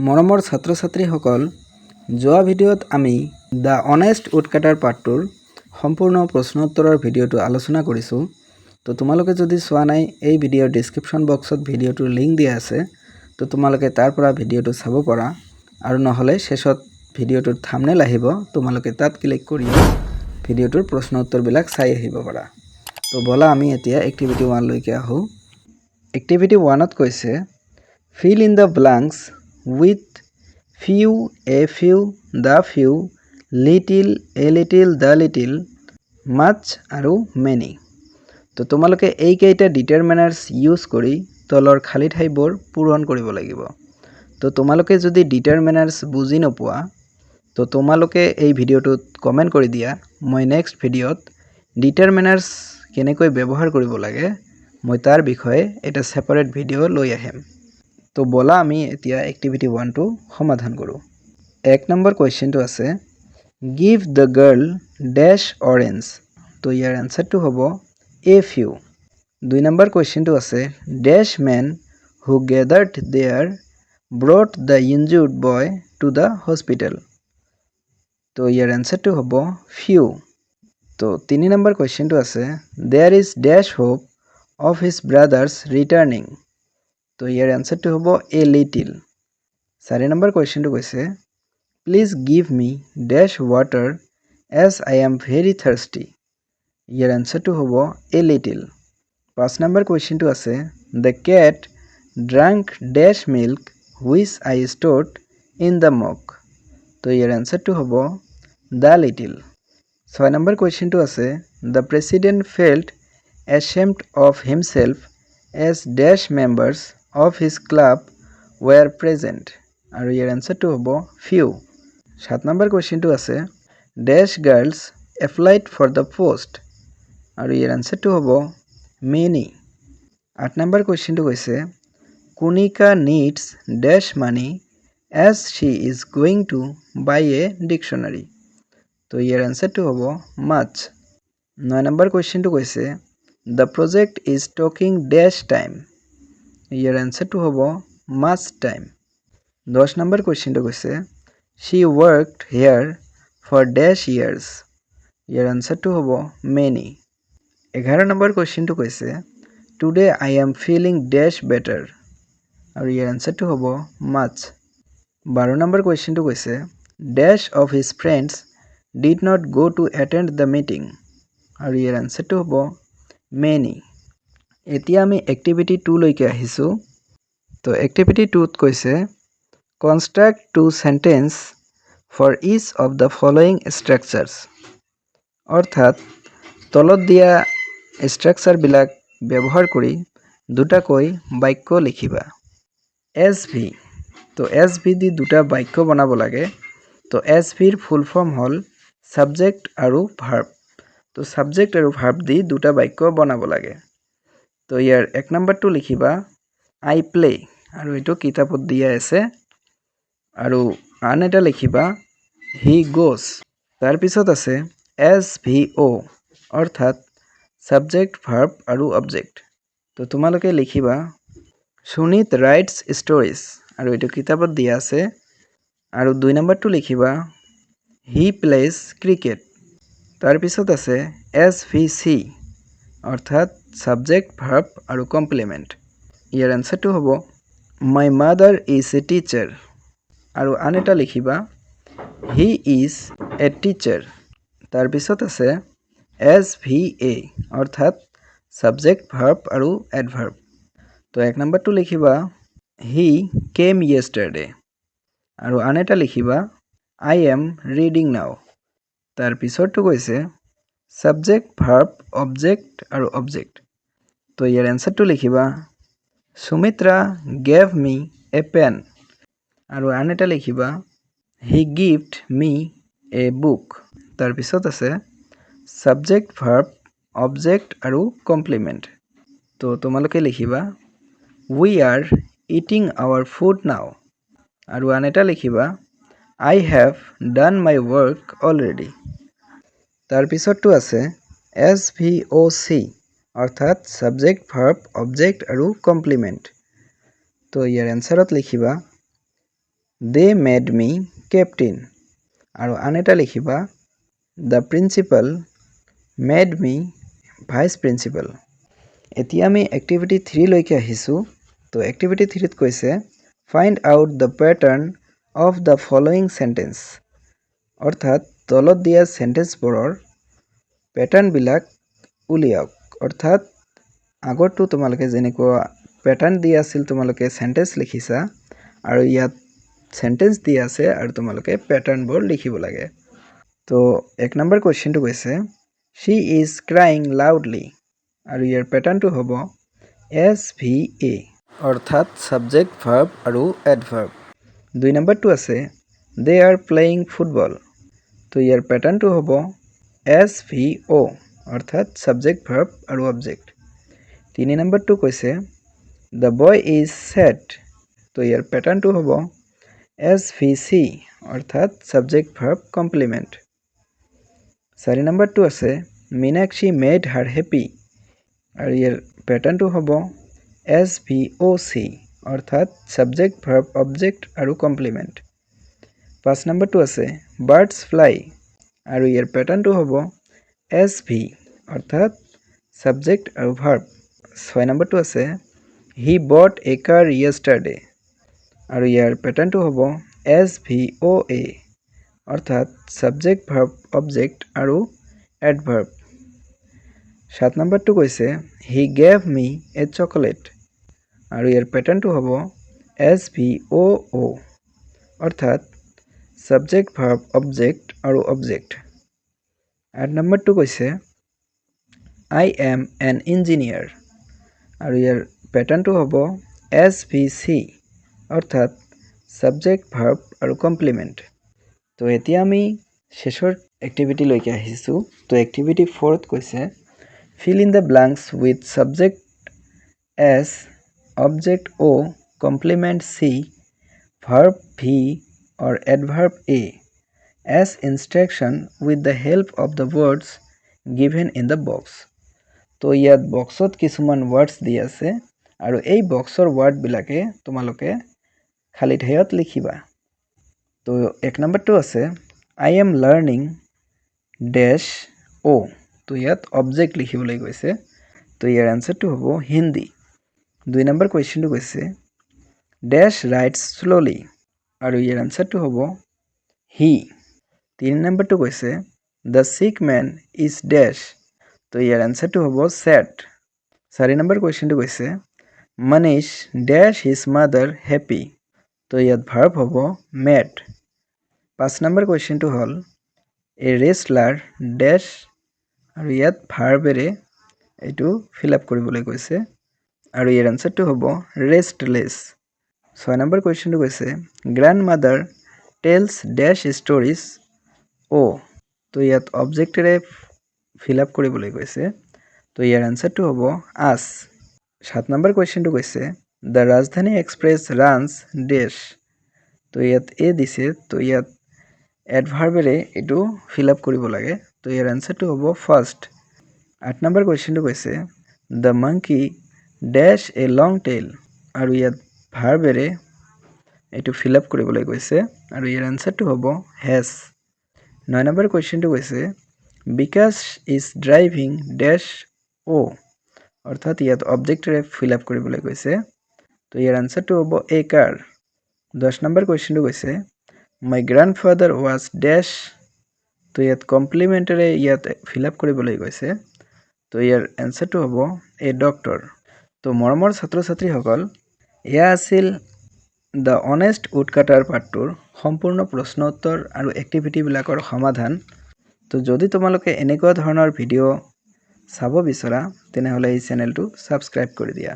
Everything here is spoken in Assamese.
মৰমৰ ছাত্ৰ ছাত্ৰীসকল, যোৱা ভিডিঅ'ত আমি the honest উডকাটাৰ পাঠটোৰ সম্পূৰ্ণ প্ৰশ্ন উত্তৰৰ ভিডিঅ'টো আলোচনা কৰিছোঁ। তো তোমালোকে যদি চোৱা নাই, এই ভিডিঅ'ৰ ডিছক্ৰিপশ্যন বক্সত ভিডিঅ'টোৰ লিংক দিয়া আছে। তো তোমালোকে তাৰ পৰা ভিডিঅ'টো চাব পাৰা আৰু নহ'লে শেষত ভিডিঅ'টোৰ থামনেল আহিব, তোমালোকে তাত ক্লিক কৰিও ভিডিঅ'টোৰ প্ৰশ্ন উত্তৰবিলাক চাই আহিব পাৰা। তো ব'লা, আমি এতিয়া এক্টিভিটি ওৱানলৈকে আহোঁ। এক্টিভিটি ওৱানত কৈছে, "Fill in the blanks with few, a few, the few, little, a little, the little, much আৰু মেনি।" তো তোমালোকে এইকেইটা ডিটাৰমিনাৰ্ছ ইউজ কৰি তলৰ খালী ঠাইবোৰ পূৰণ কৰিব লাগিব। তো তোমালোকে যদি ডিটাৰমিনাৰ্ছ বুজি নোপোৱা, তো তোমালোকে এই ভিডিঅ'টোত কমেণ্ট কৰি দিয়া। মই নেক্সট ভিডিঅ'ত ডিটাৰমিনাৰ্ছ কেনেকৈ ব্যৱহাৰ কৰিব লাগে, মই তাৰ বিষয়ে এটা ছেপাৰেট ভিডিঅ' লৈ আহিম। তো ব'লা, আমি এতিয়া এক্টিভিটি ওৱানটো সমাধান কৰোঁ। এক নম্বৰ কুৱেশ্যনটো আছে, "Give the girl dash orange." তো ইয়াৰ এনচাৰটো হ'ব এ ফিউ। দুই নম্বৰ কুৱেশ্যনটো আছে, "Dash men who gathered there brought the injured boy to the hospital." তো ইয়াৰ এনচাৰটো হ'ব ফিউ। তো তিনি নম্বৰ কুৱেশ্যনটো আছে, "There is dash hope of his brother's returning." তো ইয়াৰ এনচাৰটো হ'ব এ লিটিল। চাৰি নম্বৰ কুৱেশ্যনটো কৈছে, "Please give me dash water as I am very thirsty." ইয়াৰ এনচাৰটো হ'ব এ লিটিল। পাঁচ নম্বৰ কুৱেশ্যনটো আছে, "The cat drank dash milk which I stored in the mug." তো ইয়াৰ এনচাৰটো হ'ব the little. ছয় নম্বৰ কুৱেশ্যনটো আছে, "The president felt ashamed of himself as dash members of his club were present." আৰু ইয়াৰ এনচাৰটো হ'ব ফিউ। সাত নম্বৰ কুৱেশ্যনটো আছে, "Dash girls applied for the post." আৰু ইয়াৰ এনচাৰটো হ'ব মেনি। আঠ নম্বৰ কুৱেশ্যনটো কৈছে, "Kunika needs dash money as she is going to buy a dictionary." তো ইয়াৰ এনচাৰটো হ'ব মাছ। নয় নম্বৰ কুৱেশ্যনটো কৈছে, "The project is taking dash time." ইয়াৰ এনচাৰটো হ'ব মাছ টাইম। 10 নম্বৰ কুৱেশ্যনটো কৈছে, "She worked here for dash years." ইয়াৰ এনচাৰটো হ'ব মেনি। 11 নম্বৰ কুৱেশ্যনটো কৈছে, "Today I am feeling dash better." আৰু ইয়াৰ এনচাৰটো হ'ব মাছ। 12 নম্বৰ কুৱেশ্যনটো কৈছে, "Dash of his friends did not go to attend the meeting." আৰু ইয়াৰ এনচাৰটো হ'ব মেনি। এতিয়া আমি এক্টিভিটি টুলৈকে আহিছোঁ। তো এক্টিভিটি টুত কৈছে, "Construct two sentence for each of the following structures." অৰ্থাৎ তলত দিয়া ষ্ট্ৰাকচাৰবিলাক ব্যৱহাৰ কৰি দুটাকৈ বাক্য লিখিবা। এছ ভি, তো এছ ভি দি দুটা বাক্য বনাব লাগে। তো এছ ভিৰ ফুল ফৰ্ম হ'ল ছাবজেক্ট আৰু ভাৰ্ব। তো ছাবজেক্ট আৰু ভাৰ্ব দি দুটা বাক্য বনাব লাগে। তো ইয়াৰ এক নম্বৰটো লিখিবা, "I play." আৰু এইটো কিতাপত দিয়া আছে। আৰু আন এটা লিখিবা, "He goes." তাৰপিছত আছে এছ ভি অ', অৰ্থাৎ ছাবজেক্ট, ভাৰ্ব আৰু অবজেক্ট। তো তোমালোকে লিখিবা, "Sunit writes stories." আৰু এইটো কিতাপত দিয়া আছে। আৰু দুই নম্বৰটো লিখিবা, "He plays cricket." তাৰপিছত আছে এছ ভি চি, অৰ্থাৎ ছাবজেক্ট, ভাৰ্ব আৰু কমপ্লিমেণ্ট। ইয়াৰ এনচাৰটো হ'ব, "My mother is a teacher." আৰু আন এটা লিখিবা, "He is a teacher." তাৰপিছত আছে এছ ভি এ, অৰ্থাৎ ছাবজেক্ট, ভাৰ্ব আৰু এডভাৰ্ব। তো এক নম্বৰটো লিখিবা, "He came yesterday." আৰু আন এটা লিখিবা, "I am reading now." তাৰ পিছৰটো কৈছে ছাবজেক্ট, ভাৰ্ব, অবজেক্ট আৰু অবজেক্ট। তো ইয়াৰ এনচাৰটো লিখিবা, "Sumitra gave me a pen." আৰু আন এটা লিখিবা, "He gift me a book." তাৰপিছত আছে ছাবজেক্ট, ভাৰ্ব, অবজেক্ট আৰু কমপ্লিমেণ্ট। তো তোমালোকে লিখিবা, "We are eating our food now." আৰু আন এটা লিখিবা, "I have done my work already." তাৰপিছতটো আছে এছ ভি অ' চি, অৰ্থাৎ ছাবজেক্ট, ভাৰ্ব, অবজেক্ট আৰু কমপ্লিমেণ্ট। তো ইয়াৰ এনচাৰত লিখিবা, They made me captain. আৰু আন এটা লিখিবা, The principal made me vice principal. এতিয়া আমি এক্টিভিটি থ্ৰীলৈকে আহিছোঁ। তো এক্টিভিটি থ্ৰীত কৈছে, "Find out the pattern of the following sentence." অৰ্থাৎ তলত দিয়া চেণ্টেন্সবোৰৰ পেটাৰ্ণবিলাক উলিয়াওক। অৰ্থাৎ আগৰটো তোমালোকে যেনেকুৱা পেটাৰ্ণ দিয়া আছিল, তোমালোকে চেণ্টেন্স লিখিছা আৰু ইয়াত চেণ্টেন্স দিয়া আছে আৰু তোমালোকে পেটাৰ্ণবোৰ লিখিব লাগে। তো এক নম্বৰ কুৱেশ্যনটো কৈছে, "She is crying loudly." আৰু ইয়াৰ পেটাৰ্ণটো হ'ব এছ ভি এ, অৰ্থাৎ ছাবজেক্ট, ভাৰ্ব আৰু এডভাৰ্ব। দুই নম্বৰটো আছে, "They are playing football." তো ইয়াৰ পেটাৰ্ণটো হ'ব এছ ভি অ', অৰ্থাৎ ছাবজেক্ট, ভাৰ্ব আৰু অবজেক্ট। তিনি নম্বৰটো কৈছে, "The boy is sad." তো ইয়াৰ পেটাৰ্ণটো হ'ব এছ ভি চি, অৰ্থাৎ ছাবজেক্ট, ভাৰ্ব, কমপ্লিমেণ্ট। চাৰি নম্বৰটো আছে, "Meenakshi made her happy." আৰু ইয়াৰ পেটাৰ্ণটো হ'ব এছ ভি অ' চি, অৰ্থাৎ ছাবজেক্ট, ভাৰ্ব, অবজেক্ট আৰু কমপ্লিমেণ্ট। পাঁচ নম্বৰটো আছে, "Birds fly." আৰু ইয়াৰ পেটাৰ্ণটো হ'ব এছ ভি, অৰ্থাৎ ছাবজেক্ট আৰু ভাৰ্ব। ছয় নম্বৰটো আছে, "He bought a car yesterday." আৰু ইয়াৰ পেটাৰ্ণটো হ'ব এছ ভি অ' এ, অৰ্থাৎ ছাবজেক্ট, ভাৰ্ব, অবজেক্ট আৰু এডভাৰ্ব। সাত নম্বৰটো কৈছে, "He gave me a chocolate." আৰু ইয়াৰ পেটাৰ্ণটো হ'ব এছ ভি অ' অ', অৰ্থাৎ ছাবজেক্ট, ভাৰ্ব, অবজেক্ট আৰু অবজেক্ট। আঠ নম্বৰটো কৈছে, "I am an engineer." আৰু ইয়াৰ পেটাৰ্ণটো হ'ব এছ ভি চি, অৰ্থাৎ ছাবজেক্ট, ভাৰ্ব আৰু কমপ্লিমেণ্ট। তো এতিয়া আমি শেষৰ এক্টিভিটিলৈকে আহিছোঁ। তো এক্টিভিটি ফ'ৰত কৈছে, "Fill in the blanks with subject S, object O, complement C, verb V or adverb A as instruction with the help of the words given in the box." তো ইয়াত বক্সত কিছুমান ৱৰ্ডছ দি আছে আৰু এই বক্সৰ ৱৰ্ডবিলাকে তোমালোকে খালী ঠাইত লিখিবা। তো এক নম্বৰটো আছে, "I am learning dash O." তো ইয়াত অবজেক্ট লিখিবলৈ কৈছে। তো ইয়াৰ এনচাৰটো হ'ব হিন্দী। দুই নম্বৰ কুৱেশ্যনটো কৈছে, "Dash writes slowly." আৰু ইয়াৰ এনচাৰটো হ'ব হি। তিনি নম্বৰটো কৈছে, "The sick man is dash." তো ইয়াৰ এনচাৰটো হ'ব ছেড। চাৰি নম্বৰ কুৱেশ্যনটো কৈছে, "Manish dash his mother happy." তো ইয়াত ভাৰ্ব হ'ব মেড। পাঁচ নম্বৰ কুৱেশ্যনটো হ'ল, এ ৰেচলাৰ ডেছ, আৰু ইয়াত ভাৰ্বেৰে এইটো ফিল আপ কৰিবলৈ কৈছে আৰু ইয়াৰ এনচাৰটো হ'ব ৰেষ্টলেছ। ছয় নম্বৰ কুৱেশ্যনটো কৈছে, "Grandmother tells dash stories O." তো ইয়াত অবজেক্টেৰে ফিল আপ কৰিবলৈ কৈছে। তো ইয়াৰ এনচাৰটো হ'ব আছ। সাত নম্বৰ কুৱেশ্যনটো কৈছে, "The Rajdhani Express runs dash." তো ইয়াত এ দিছে। তো ইয়াত এডভাৰ্বেৰে এইটো ফিল আপ কৰিব লাগে। তো ইয়াৰ এনচাৰটো হ'ব ফাষ্ট। আঠ নম্বৰ কুৱেশ্যনটো কৈছে, "The monkey dash a long tail." আৰু ইয়াত ভাৰ্বেৰে এইটো ফিল আপ কৰিবলৈ কৈছে আৰু ইয়াৰ এনচাৰটো হ'ব হেজ। নয় নম্বৰ কুৱেশ্যনটো কৈছে, "Bikash is driving dash O." অৰ্থাৎ ইয়াত অবজেক্টেৰে ফিল আপ কৰিবলৈ কৈছে। তো ইয়াৰ এনচাৰটো হ'ব এ কাৰ। 10 নম্বৰ কুৱেশ্যনটো কৈছে, "My grandfather was dash." তো ইয়াত কমপ্লিমেণ্টেৰে ইয়াত ফিল আপ কৰিবলৈ কৈছে। তো ইয়াৰ এনচাৰটো হ'ব এ ডক্টৰ। তো মৰমৰ ছাত্ৰ ছাত্ৰীসকল, এয়া আছিল the honest উডকাটাৰ পাঠটোৰ সম্পূৰ্ণ প্ৰশ্ন উত্তৰ আৰু এক্টিভিটিবিলাকৰ সমাধান। তো যদি তোমালোকে এনেকুৱা ধৰণৰ ভিডিঅ' চাব বিচৰা, তেনেহ'লে এই চেনেলটো ছাবস্ক্ৰাইব কৰি দিয়া।